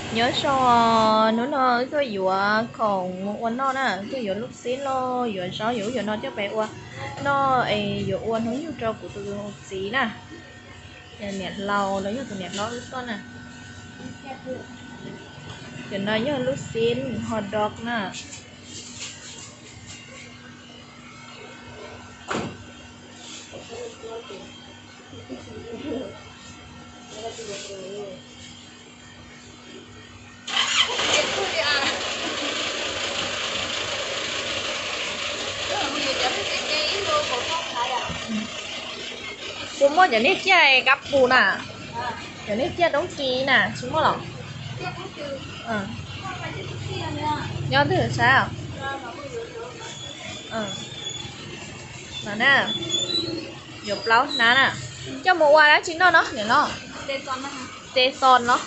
Nyob zoo, hnub no wb tuaj yuav khoom mus ua noj na, tuaj yuav lub xib los yuav zaub yuav ub yuav no coj pem ua noj es yuav ua hnub nyoog rau kuv tus txiv na. Niam laus los yog tus niam hlob wb tuaj na. Cov no yog lub xib hot dog na. Puas muaj cov niag ciaj kab pus na? Cov niag ciaj doob kis na tsis muaj los? Nyob twg saib os. No na, yuav plaub hnab na. Coj mus ua dab tsi noj no niam no? Ces xon no,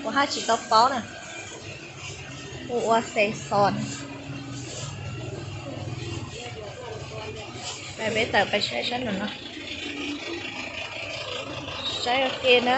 kuv haj tsis tau paub na. Ua ces xon. Peb tawm pais saib sab nraum no. Saib ua ke na.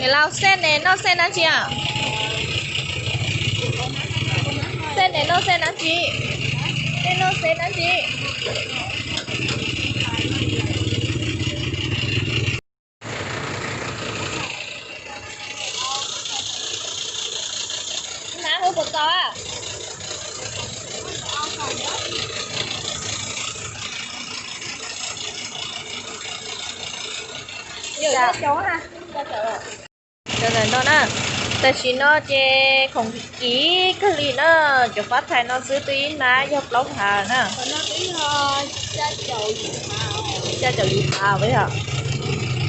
Niam laus, xej ne noj xej dab tsi? Xej ne noj xej dab tsi? Nej noj xej dab tsi? Nab hu puas txaus a? Cov ntawm no na, tam sim no ces khoom kim kawg li na, cov fab thais no xwb twb ib hnab yog plaub phav na. Xya caum yim phav,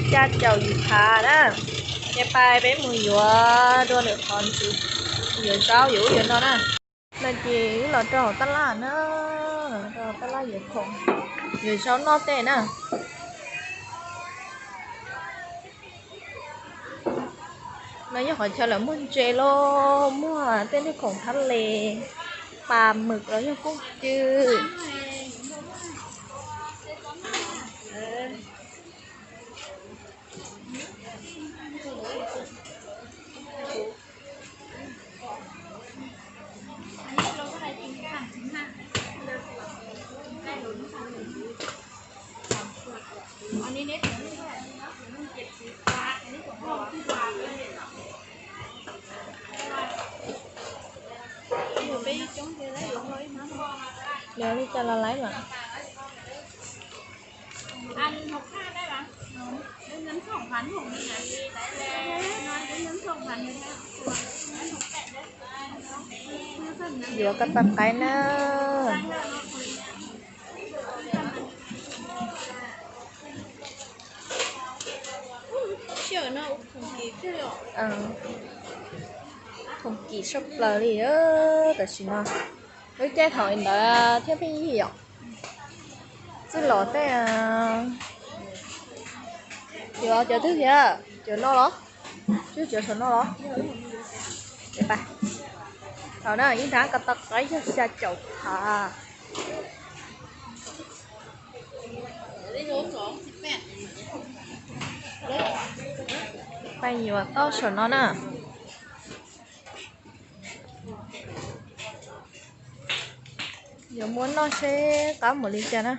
xya caum yim phav na. Ces pais peb mus yuav dua lwm qhov ntxiv, yuav zaub yuav ub yuav no na. No ces wb los rau hauv tab laj na, rau hauv tab laj yuav khoom, yuav zaub noj tej na. No yog qhov chaw lawv muag ntses los muag tej niag khoom thab les, pas mws los yog kooj cw. Li cas los laib mas. Yuav koj tau qaib na. Khoom kim tshaj plaws li tam sim no. Lub caij thaum ntawd thiab pheej yig yom. Txwj los tej, yuav cov twg thiab? Cov no los? Twb cov saum no los? Thaum na ib nrab ko tau qaib yog xya caum phav. Pais yuav tau saum no na. Yuav muab noj seb qab npaum li cas na.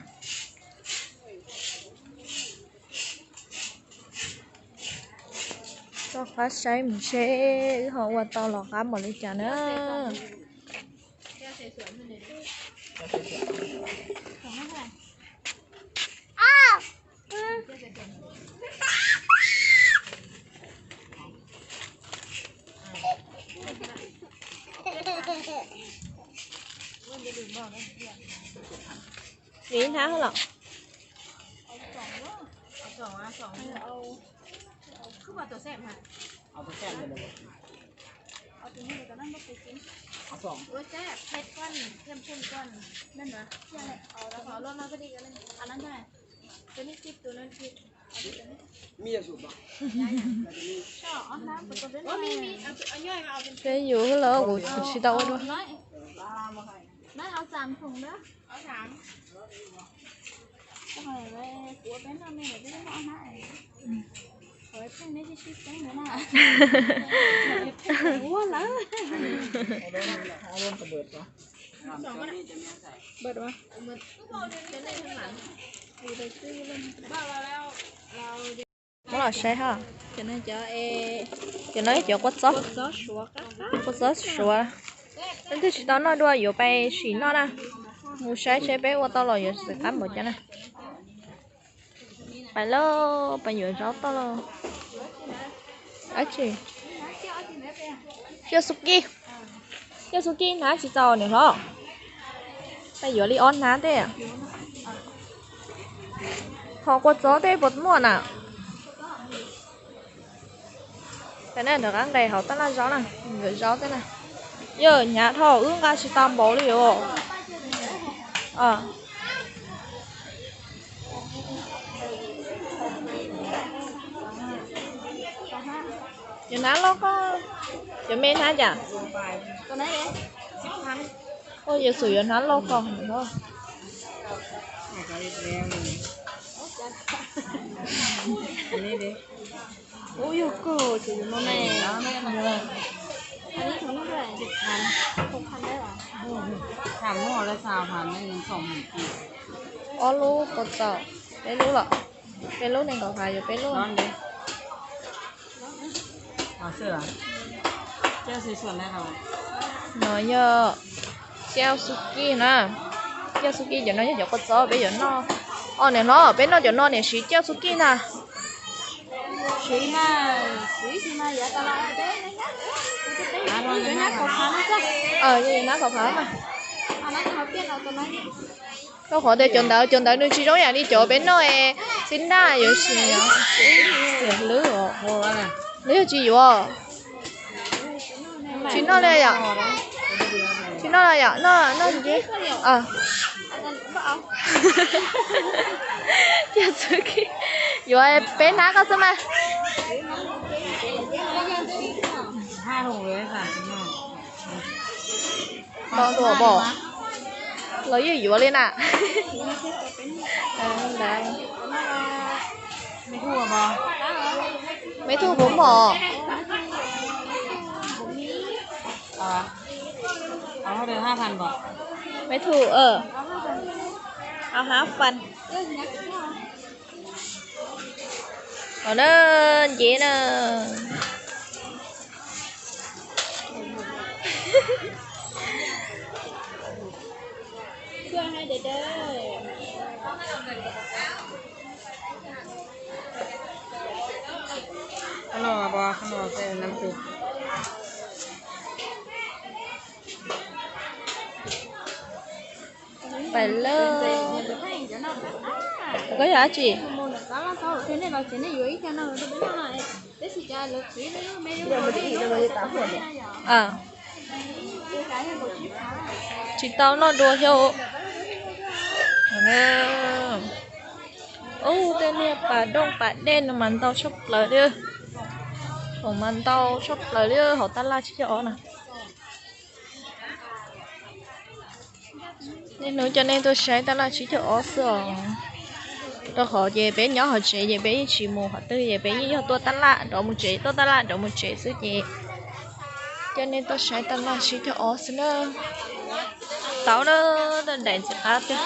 Koj qab saib mus seb wb ho ua tau los qab npaum li cas na. Ib nthab los? Peb yus los kuv tsis tau ua dua. Muab los saib ha. Cov no cov quav txob, quav txob suav. Leej twg tsis tau noj dua yuav pais sim noj na. Mus saib seb peb ua tau los yuav xav qab npaum cas na. Pais lauj, pais yuav zaub toj lauj. Dab tsi? Ciaj xu kij, ciaj xu kij hnab tsis txaus niam hlob. Pais yuav li ob hnab tej. Ho quav txob tej puas muaj na? Peb na rov qab nqes hauv tab laj zaub na, yuav zaub tej na. Yog hnyav dhau wb nqa tsis tau npaum li os. Yuav hnab loj koj, yuav me hnab cas? Yuav xum yuav hnab loj koj. Ob lub puas txaus? Peb lub los? Peb lub nees nkaum hav yuav peb lub. No yog ciaj xu kij na. Ciaj xu kij cov no yog cov quav txob peb yuav noj. Os niam hlob, peb noj cov no niam siv ciaj xu kij na. Hnab khov phav mas. Rau qhov tias cov ntawd, cov ntawd nws tsis zoo yam li cov peb noj es xib nraj yuav siv lwb. Lwb yog tsis yuav. Tsis noj li yom? Tsis noj li yom? Noj, noj ntsis. Ciaj xu kij, yuav peb hnab koj xwb mas. Los yuav yuav li na. Mấy thu bốn bộ? Mấy thu, áo há phần. Ở đó dễ nè. Pais lawm. Koj yog dab tsi? Tsis tau noj dua thiab. Ub, tej niag pas dooj pas dej no mas ntau tshaj plaws li. Thaum mas ntau tshaj plaws li hauv tab laj tsib caug ob na. Niaj hnub coj nej tuaj saib tab laj tsib caug ob xwb os. Rau qhov ces peb nyob hauv tsev ces peb yeej tsis mus qhov twg ces peb yeej yog tuaj tab laj rov mus tsev, tuaj tab laj rov mus tsev xwb ces coj nej tuaj saib tab laj tsib caug ob xwb na. Tau na, daim ntxim qab tiag.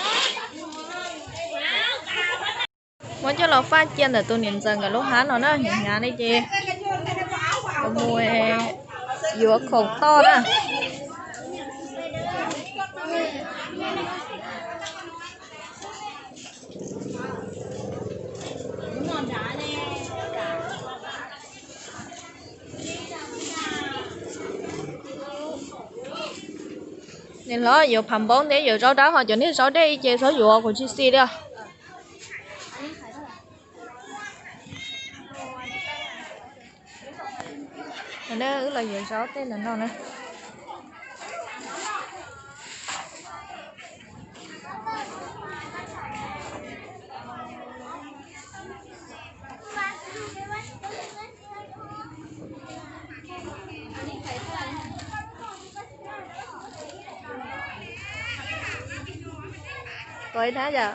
Muab coj los faj cia ntawm tus niam ntxawm nkawd lub hab no na, hnyav hnyav li ces mus yuav khoom toj na. Niam hlob yuav phav npoob thiab yuav zaub dawb, ho cov niag zaub dej ces txhob yuav, kuv tsis xis li os. Na, wb los yuav zaub tej no no na. Có ai thả giờ?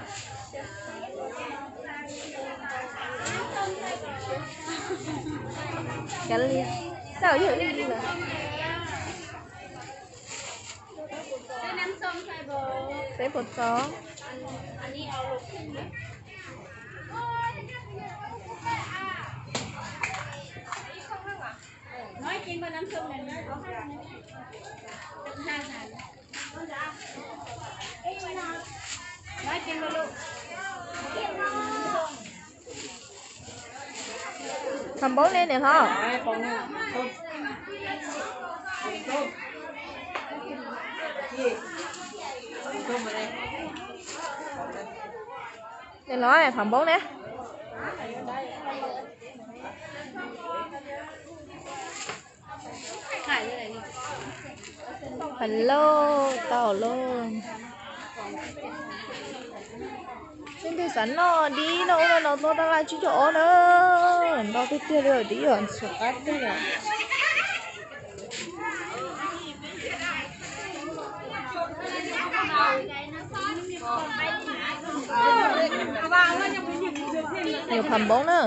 Cà lia. Sao ví dụ như là Sếp một số. Hab npoob ne niam hlob? Niam hlob, hab npoob ne. Hello, tau lauj. Leej twg xav noj dib noj ub noj no tuaj tab laj tsib caug ob na. Noj tiag tiag li os, dib os, ntxim qab tiag li. Yuav pham npoob na.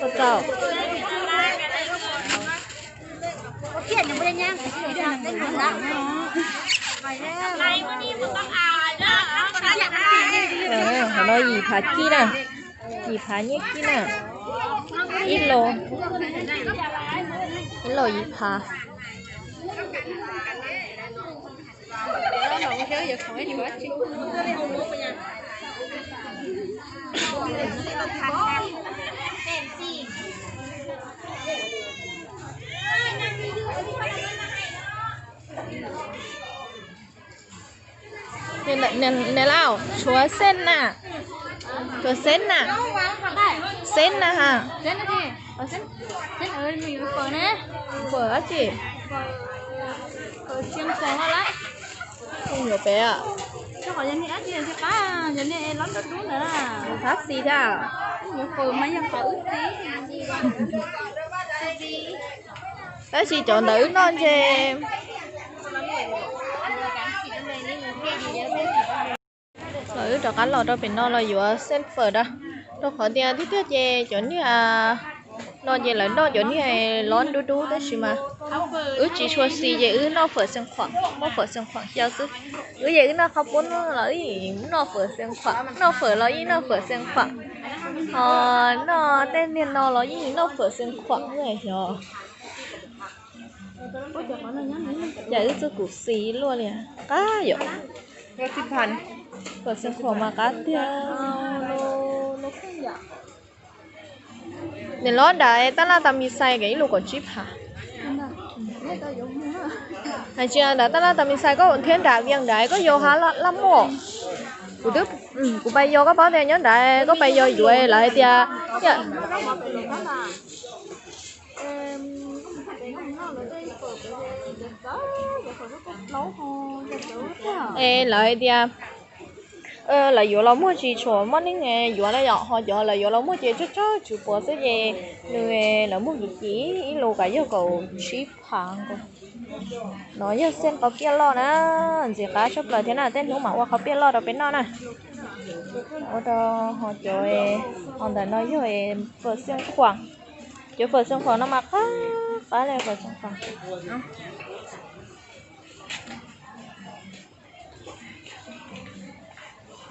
Koj tau. Qhov no yim phav kib na, yim phav nyiaj kib na, ib los, ib los yim phav. Niam laus, tshuav xeb na, tshuav xeb na, xeb na ha. Fawm dab tsi? Nyuam pem, qab xis thiab. Tab sis cov ntawd wb noj ntshe, wb rov qab los rau pem no los yuav xeb fawm na, rau qhov tias tiag tiag ces cov niag no ces lawv noj cov niag lov dub dub tab sis mas wb tsis tshua xis ces wb noj fawm xeev khuam, muab fawm xeev khuam xyaw xwb. Wb ces wb noj qhov pub no los wb noj fawm xeev khuam, noj fawm los yeej noj fawm xeem khuam, ho noj tej niag no los yeej noj fawm xeem khuam xwb xyov. Cas wb txuj kum xis luaj li, qab yom. Fawm xeem khuam mas qab tiag. Niam hlob, nram tab laj tas mis xais kom ib lus kaum tsib phav. Hais tias nram tab laj tas mis xais koj thiab nram vias nrad koj yuav hav laj muaj. Kuv twb, kuv pais yos, koj paub tias nyob nrad koj pais yos yuav lawv hais tias, es lawv hais tias lawv yuav los muag tsis tshua muaj neeg yuav na yom, ho cov lawv yuav los muag ces tsawg tsawg tswv puav xwb ces nws, lawv muag kim kim ib lus kav yog kaum tsib phav nkaus. No yog xeej qhov piaj loj na, ntxim qab tshaj plaws thiab na, tej hnub mam ua qhov piaj loj rau peb noj na. Ua rau ho cov, ho ntawm no yog fawm xeej khuam, cov fawm xeej khuam no mas qab qab li fawm xeej khuam.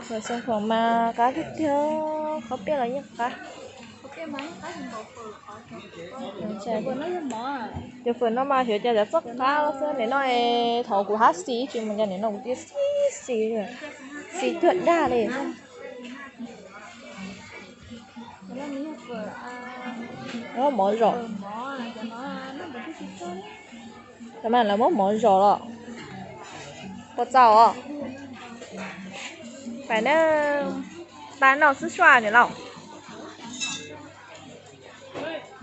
Fawm xeej khuam mas qab tiag tiag, qhov piaj los yeej qab. Cov fawm no mas xyov cas txoj qab xwb, nim no thaum kuv hab xis tsis mus cas nim no kuv cia xis xis, xis cuag dag li. Muab mov zom. Cov mas lawv muab mov zom los. Kua txaus os. Pais na, pab noj xwb suaj niam laus.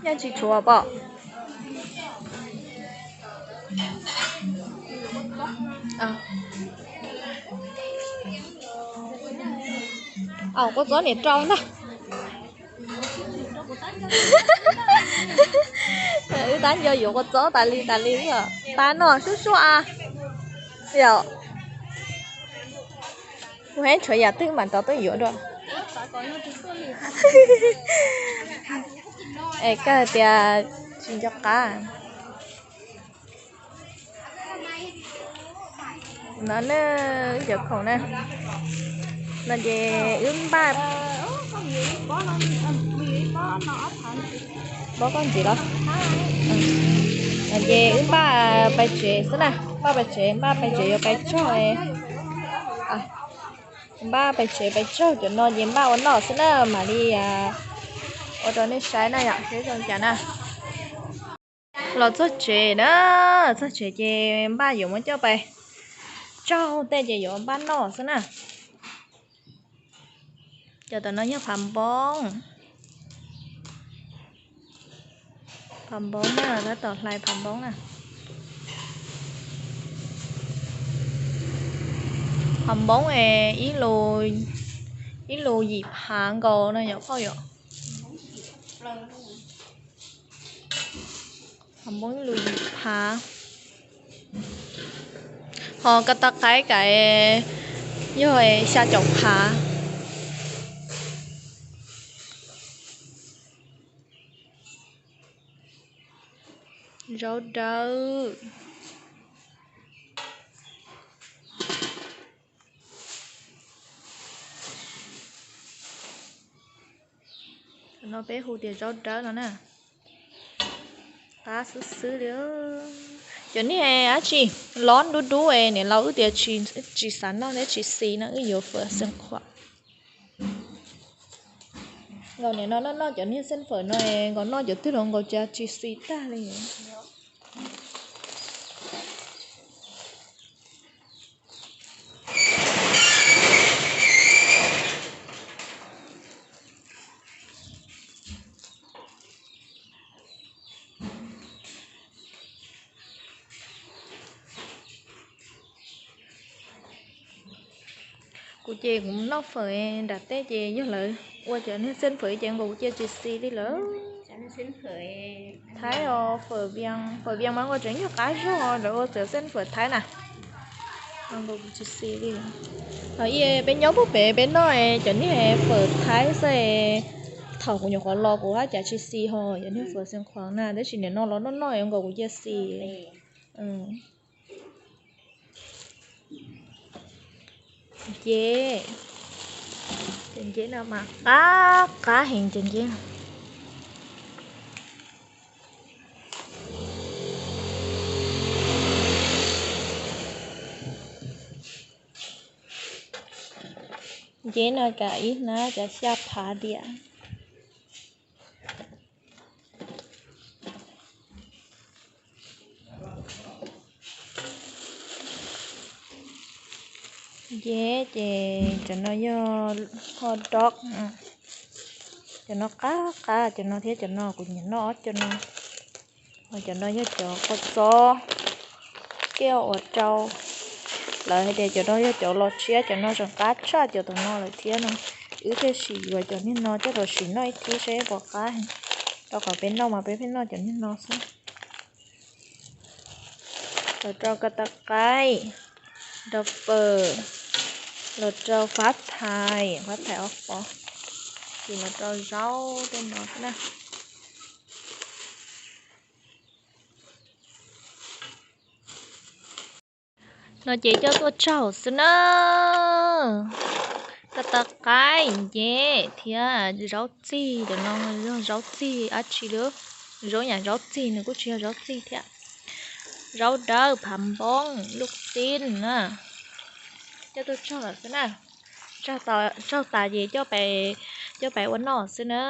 Yeej tsis tshuav pom. Kua txob niam rau ntag. Wb tab nco yuav kua txob tas li tas li os. Pab noj xwb suaj. Yom. Kuv hais tshuav yam twg mas rov tuaj yuav dua. Es kawg tias tsis nco qab. No na, cov khoom na. No ces wb npaj, pob koj ntxiv los. No ces wb npaj pais tsev xwb na, npaj pais tsev, npaj pais tsev yuav pais tsaug. Npaj pais tsev pais tsaug cov no ces npaj ua noj xwb na, mam li ua rau nej saib na yom, saib zoo cas na. Los txog tsev na, txog tsev ces npaj yuav muab coj pais tsaug tej ces yuav npaj noj xwb na. Cov tom no yog phav npoob, phav npoob na, tab tom hlais phav npoob na. Phav npoob es ib lus yim phav nkaus no yom phauj yom. Phav npoob ib lus yim phav. Ho kab tab qaib kav yog xya caum phav. Zaub dawb. No peb hu tias zaub dawb no na. Qab xwb xwb li. Cov niag dab tsi, lob dub dub es niam laus wb tias tsis xav noj thiab tsis xis no, wb yuav fawm xeev khuam. Nkaus nim no noj noj cov niag xeev fawm no, nkaus noj cov twg los nkaus cas tsis xis tag li. Kuv ces kuv noj fawm nram teb ces yog lawv ua cov niag xeev fawm ces nkaus kuv cia tsis xis li lawm. Thaib os, fawm Vias mas nkaus tseem yog qab zog, lawv ua cov xeev fawm Thaib na. Nkaus kuv tsis xis li. Ho peb nyob puag pem peb noj cov niag fawm Thaib xwb. Thaum kuv nyuam qhuav los kuv haj cav tsis xis ho cov niag fawm xeev khuam na, tab sis nim no los noj noj nkaus kuv cia xis. Nceb, cov nceb no mas qab qab heev cov nceb. Nceb no kav ib hnab kav xya phav tiam. Nceb ces cov no yog hot dog, cov no qab qab cov no thiab, cov no kuv nyiam noj ob cov no. Cov no yog cov kua txob kiaj uas rau, lawv hais tias cov no yog cov los tshiab, cov no tseem qab tshaj cov tom no lawm thiab no. Wb thiaj sim yuav cov niag no coj los sim noj ib thib saib puas qab. Rau qhov peb noj mas peb pheej noj cov niag no xwb. Los rau kab tab qaib, rau fawm, los rau fab thais, fab thais ob pov, ces los rau zaub tej no xwb na. No ces coj tuaj tsaug xwb na. Kab tab qaib, nceb thiab zaub txig, cov no yog zaub txig dab tsi li. Zaub yam zaub txig nws kuj tsis yog zaub txig thiab. Zaub dawb, phav npoob, luj xib na. Coj tuaj tsaug lawm xwb na. Raug tas ces coj pais ua noj xwb na.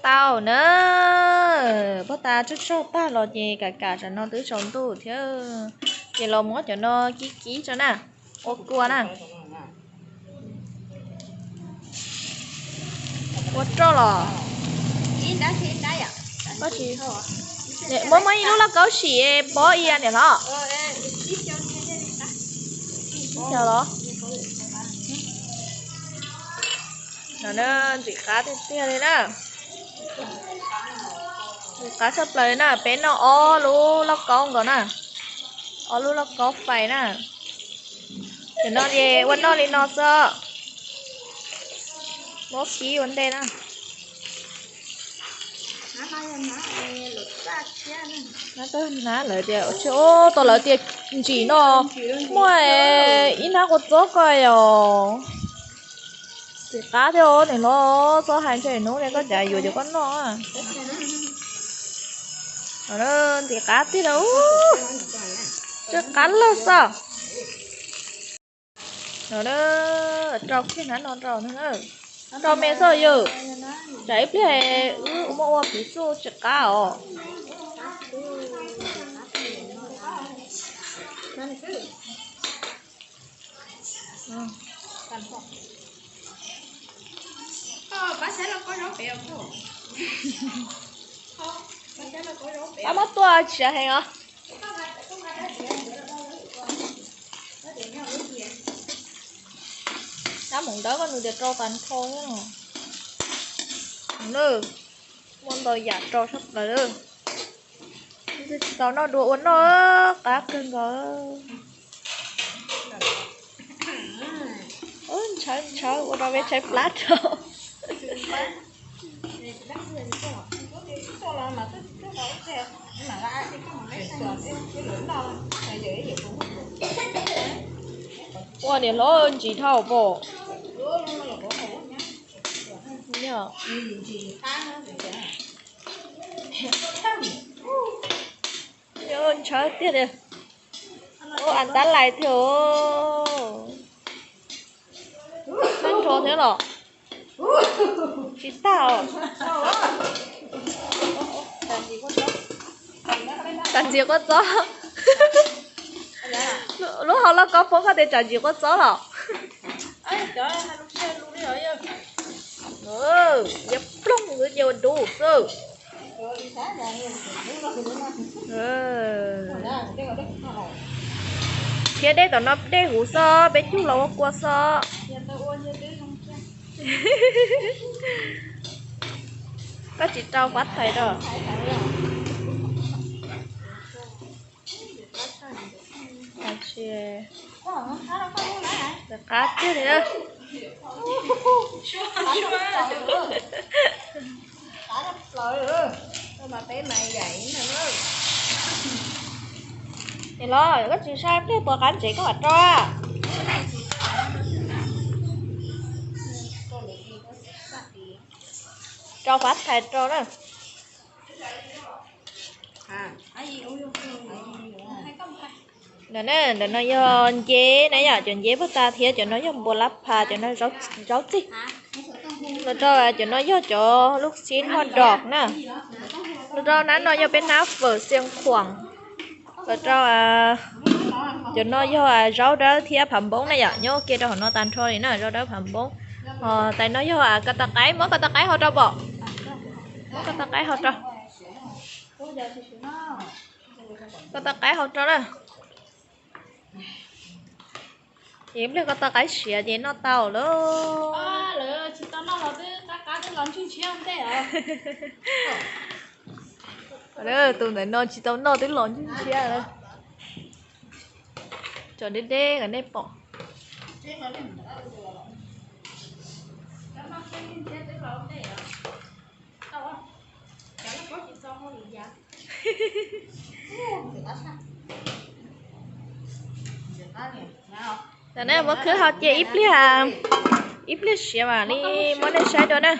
Tau na, paj tas tsaug tsaug tag los ces kam kam tsam no twb tsaus ntuj thiab. Ces los muab cov no kib kib tso na, ua kua na. Ua roj los. Muab muab ib lub lauj kaub sim pob ia niam hlob. Los, ntxim qab tiag tiag li na. Ntxim qab tshaj plaws li na, peb noj ob lub lauj kaub nkaus na. Ob lub lauj kaub fais na. Cov no ces ua noj li no xwb. Muab kib ua ntej na. Lawv tias, tau lawv tias ntsim no muaj ib hnab kua txob ko yom. Ntxim qab thiab niam hlob, txhob hais ntshe hnub no koj cav yuav cov koj noj. Ntxim qab tiag na, tsw qab lawm xwb. No, rau kiag hnab no rau, rau me xwb yom. Tsam ib pliag wb muab ua piv xuj tsis qab os. Pab muab tua tsis heev os. Dab mus ntawd koj nws tias rau tas nrho thiab no. Muaj ntau yam rau sab plaws. Tsis tau noj dua ua noj qab kawg nkaus. Ntshaw ntshaw ua rau peb tshaib plab rau. Ua niam hlob ntsim dhau pom. Ntshaw tiag tiag. Ua as tab lais thiab. Tag nrho thiab los? Tsis tag os. Tsam ntsim kua txob. Lub hau lauj kaub poob koj tias tsam ntsim kua txob los? Yog ploog xwb ces ua dub xwb. Thiab dej tom no dej huv xwb, peb cug los ua kua xwb. Koj tsis rau fab thais rau. Qab tiag li. Es los koj tsis saib pliag puas qab ntsev koj mam rau. Rau fab thais rau na. Ntawm no yog nceb na yom, cov nceb pag tas thiab cov no yog npua lab phas, cov no zaub txig. Los rau cov no yog cov lub xib hmoj dog na. Los rau hnab no yog peb hnab fawm xiav khuam. Los rau cov no yog zaub dawb thiab phav npoob na yom, nyob ua ke rau hauv no tag nrho li na, zaub dawb phav npoob. Ho tais no yog koj tais qaib, muab koj tais qaib hau rau pom. Muab koj tais qaib hau rau. Koj tais qaib hau rau na. Ces ib pliag koj tais qaib siav ces noj tau lawm. Tus ntawm no tsis tau noj twb los ntswj ntshiab lawm. Tso deb deb kom nej pom. Tam no muab khwb hau ces ib pliag, ib pliag siav mam li muab nej saib dua na.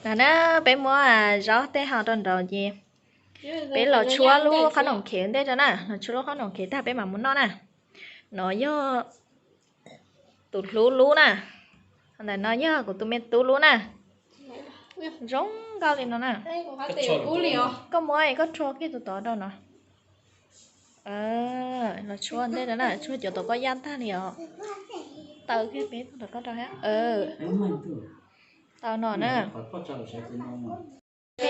Tam no peb muab zaub tej hau rau nraud ces Peb los tshuab lub qhob noom khev ntej rau na, los tshuab lub qhob noom khev tag peb mam mus noj na. No yog tus hlub lub na, ntawm no yog kuv tus me tub lub na. Zoo nkauj li no na. Koj muab koj rho kiag tus tod rau no. Los tshuab ntej rau na, tshuab cov tom koj yaj tag li os. Taw kiag peb tom koj rau thiab. Tau no na. Niam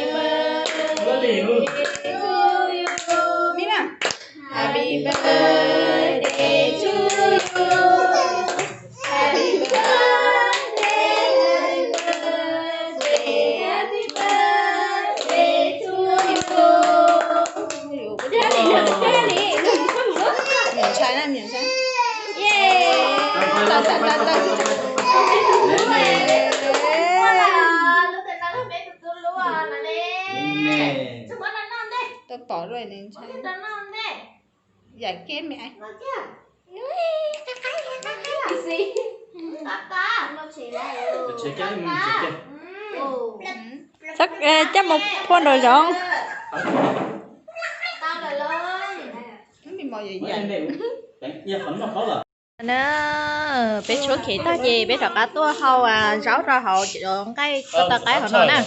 ntshai na, niam ntshai. Tau, tau, tau, tau. Tau pom lawm niam ntshai. Yam kev me. Coj mus phua nraum zoov. Na, peb tshuab khev tag ces peb rov qab tuaj hau zaub rau hauv cov nqaij ko taw qaib hauv no na.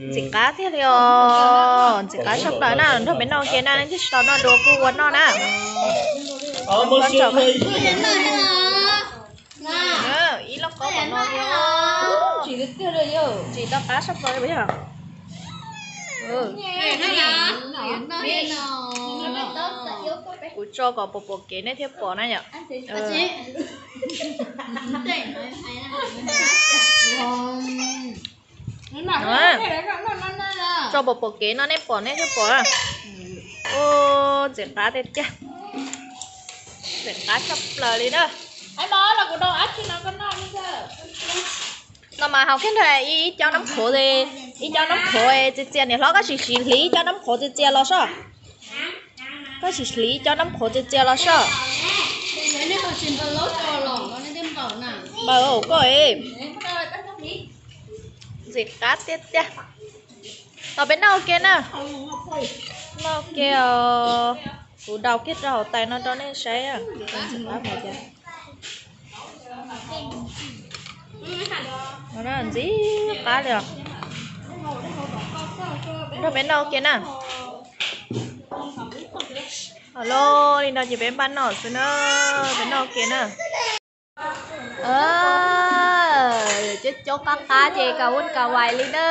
Ntxim qab tiag li os, ntxim qab tshaj plaws na, nrog peb noj ua ke na, nej twb tsis tau noj dua kuj ua noj na. Ib lub qab no, ntxim tau qab tshaj plaws li. Kuv tso kom pom pom kev nej thiaj pom na yom. Tso pom pom kev no nej pom nej thiaj pom. Ua ntxim qab tiag tiag, ntxim qab tshaj plaws li na. No mas haus kiag ntawm ib co nab qhuav, ib co nab qhuav txias txias, niam hlob koj sim siv hliv ib co nab qhuav txias txias los soj. Koj sim hliv ib co nab qhuav txias txias los soj. Npaws koj. Ntxim qab tiag tiag. Tos peb noj ua ke na. Noj ua ke os. Kuv daus kiag rau hauv tais no rau nej saib. Ntxim qab li os. Nrog peb noj ua ke na. Los li no ces peb npaj noj xwb na, peb noj ua ke na. Coob coob qab qab ces kav vuj kav vais li na.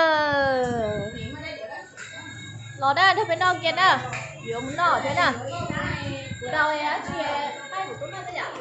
Los na, nrog peb noj ua ke na. Yuav mus noj thiab na. Kuv daus dab tsi, qaij kuv tub noj tej yam.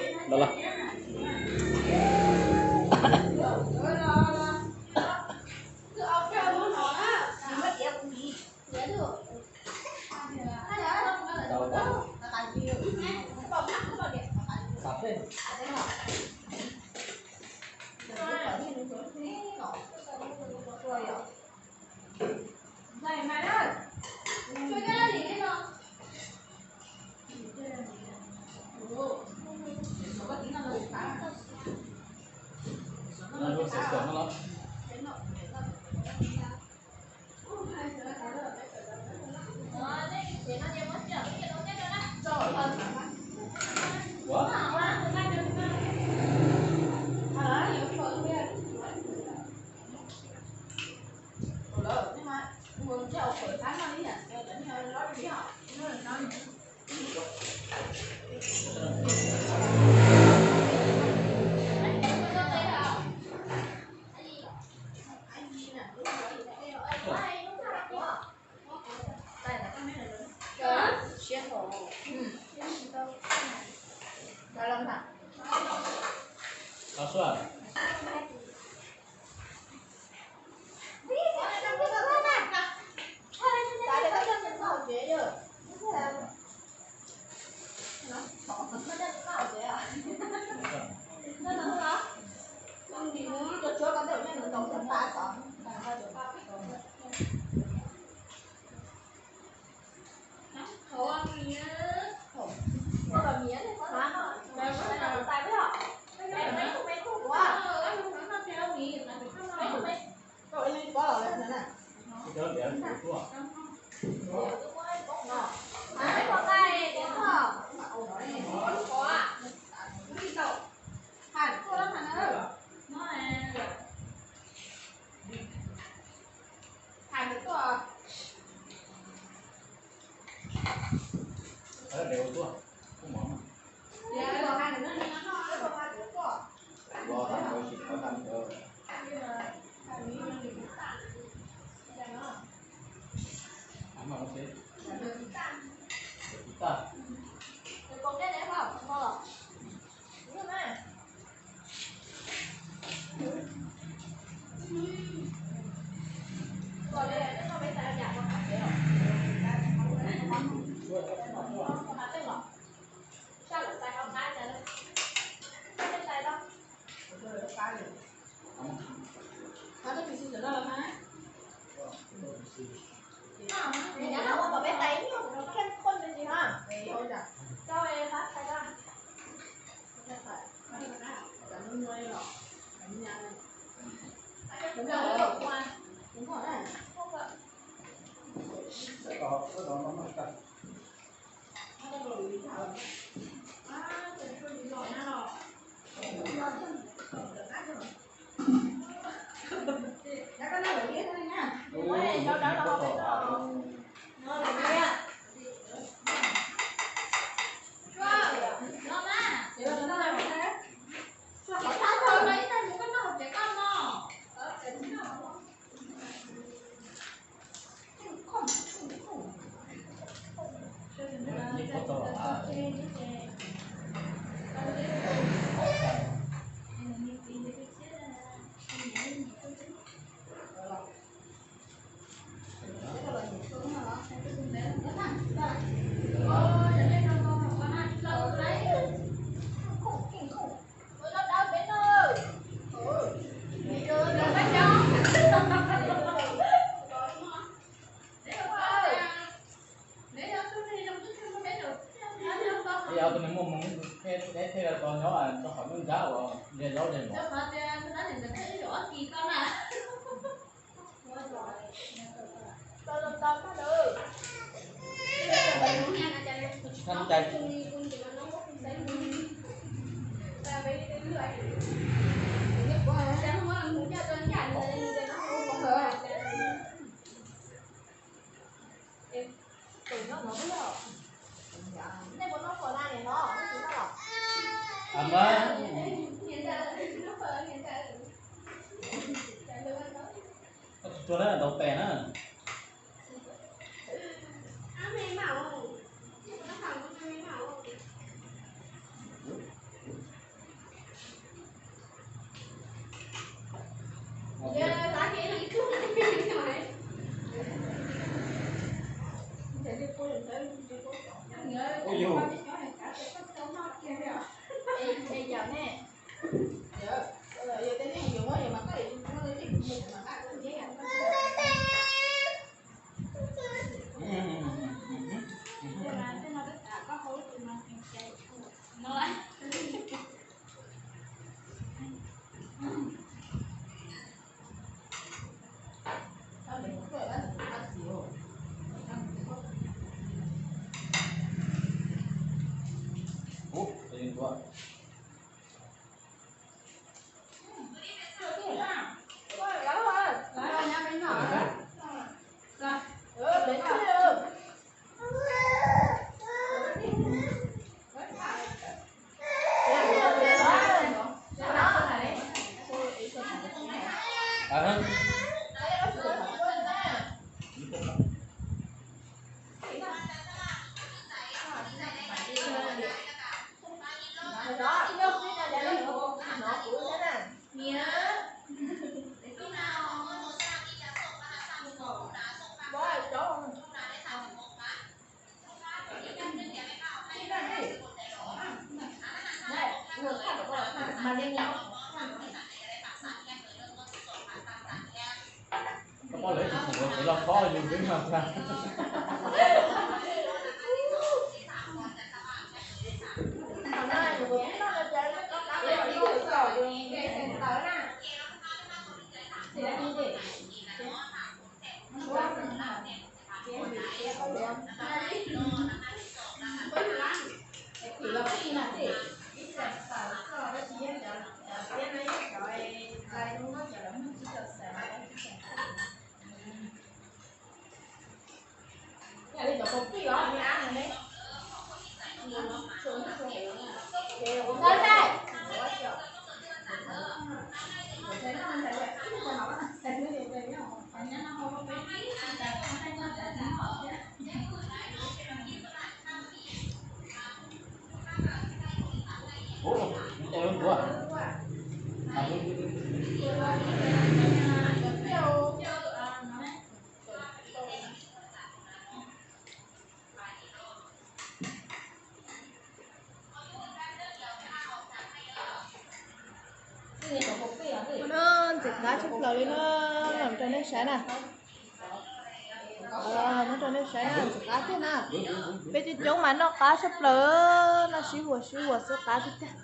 Ib ob tug neeg muaj hmoo thiaj li tau nyob rau qhov nruab nrab uas liag zaub liag mov. Tsis txhob cai. Tsuag na, ntaus tes na. Ui yug. Koj poj lawv tsis pum kev los khob yus twb no tag. Ntxim qab tshaj plaws li na, muab rau nej saib na. Muab rau nej saib na, ntxim qab tiag na. Peb coob coob mas noj qab tshaj plaws, noj sib huas sib huas xwb qab tiag tiag.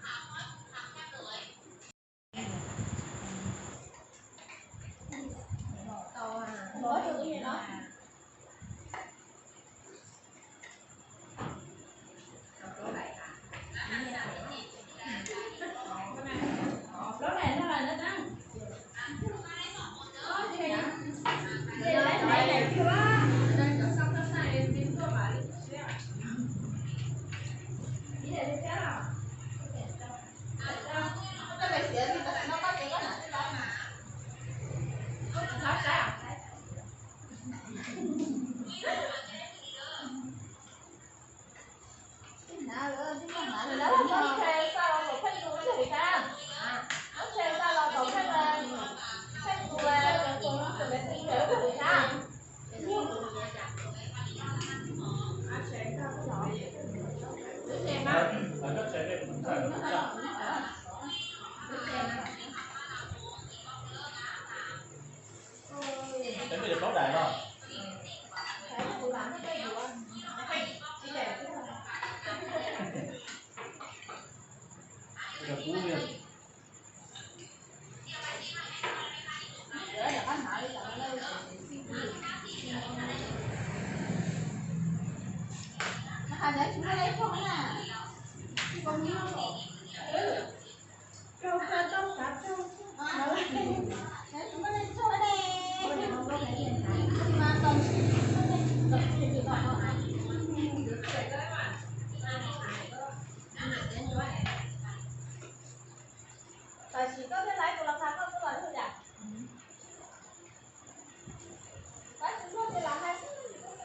Tam sim koj thiaj laiv tus los qhia koj tuaj los yog yam. Tab sis muaj tias lam hais xwb,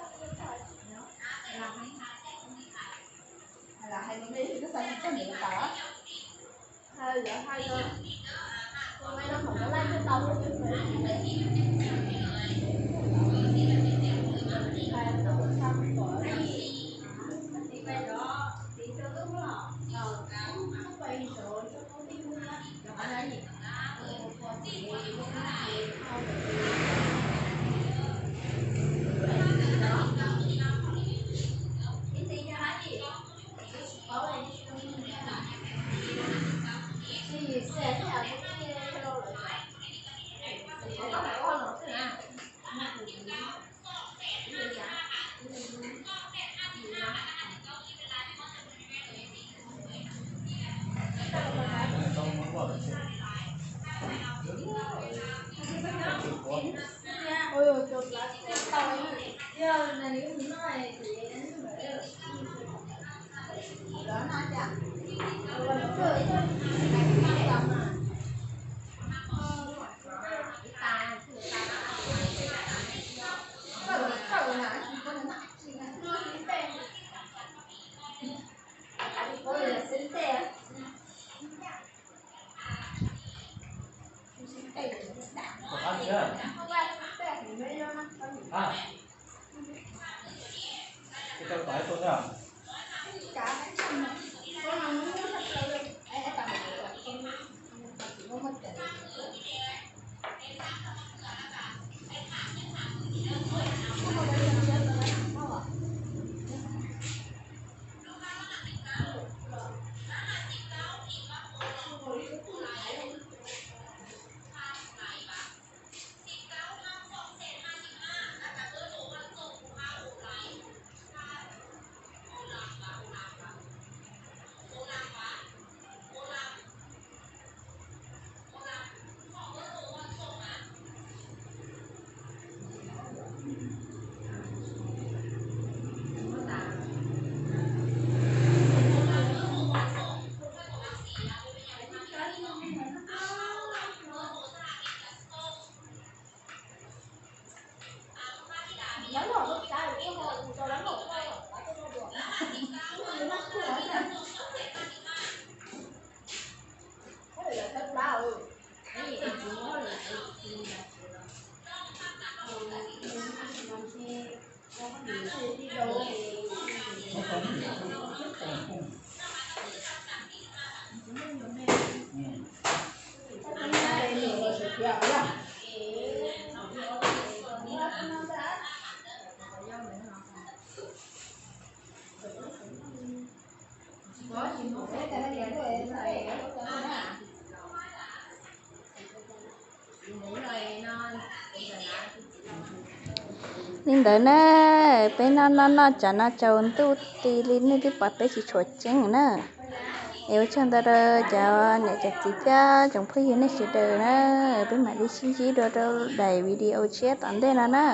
lam hais, lam hais no me koj xav tsis txog ntawm tawm. Hais lawv hais los, tus me no thaum lawv laij twb tau lub twg. Li ntawd na, peb noj noj noj tsav no tsaus ntuj ti li nej twb pom peb tsis tshua ceeb na. Es ua tsaug ntau rau cov niam cov txiv thiab tsoom phooj ywg nej sawv daws na, peb mam li sib ntsib dua rau daim video tshiab tom ntej no na.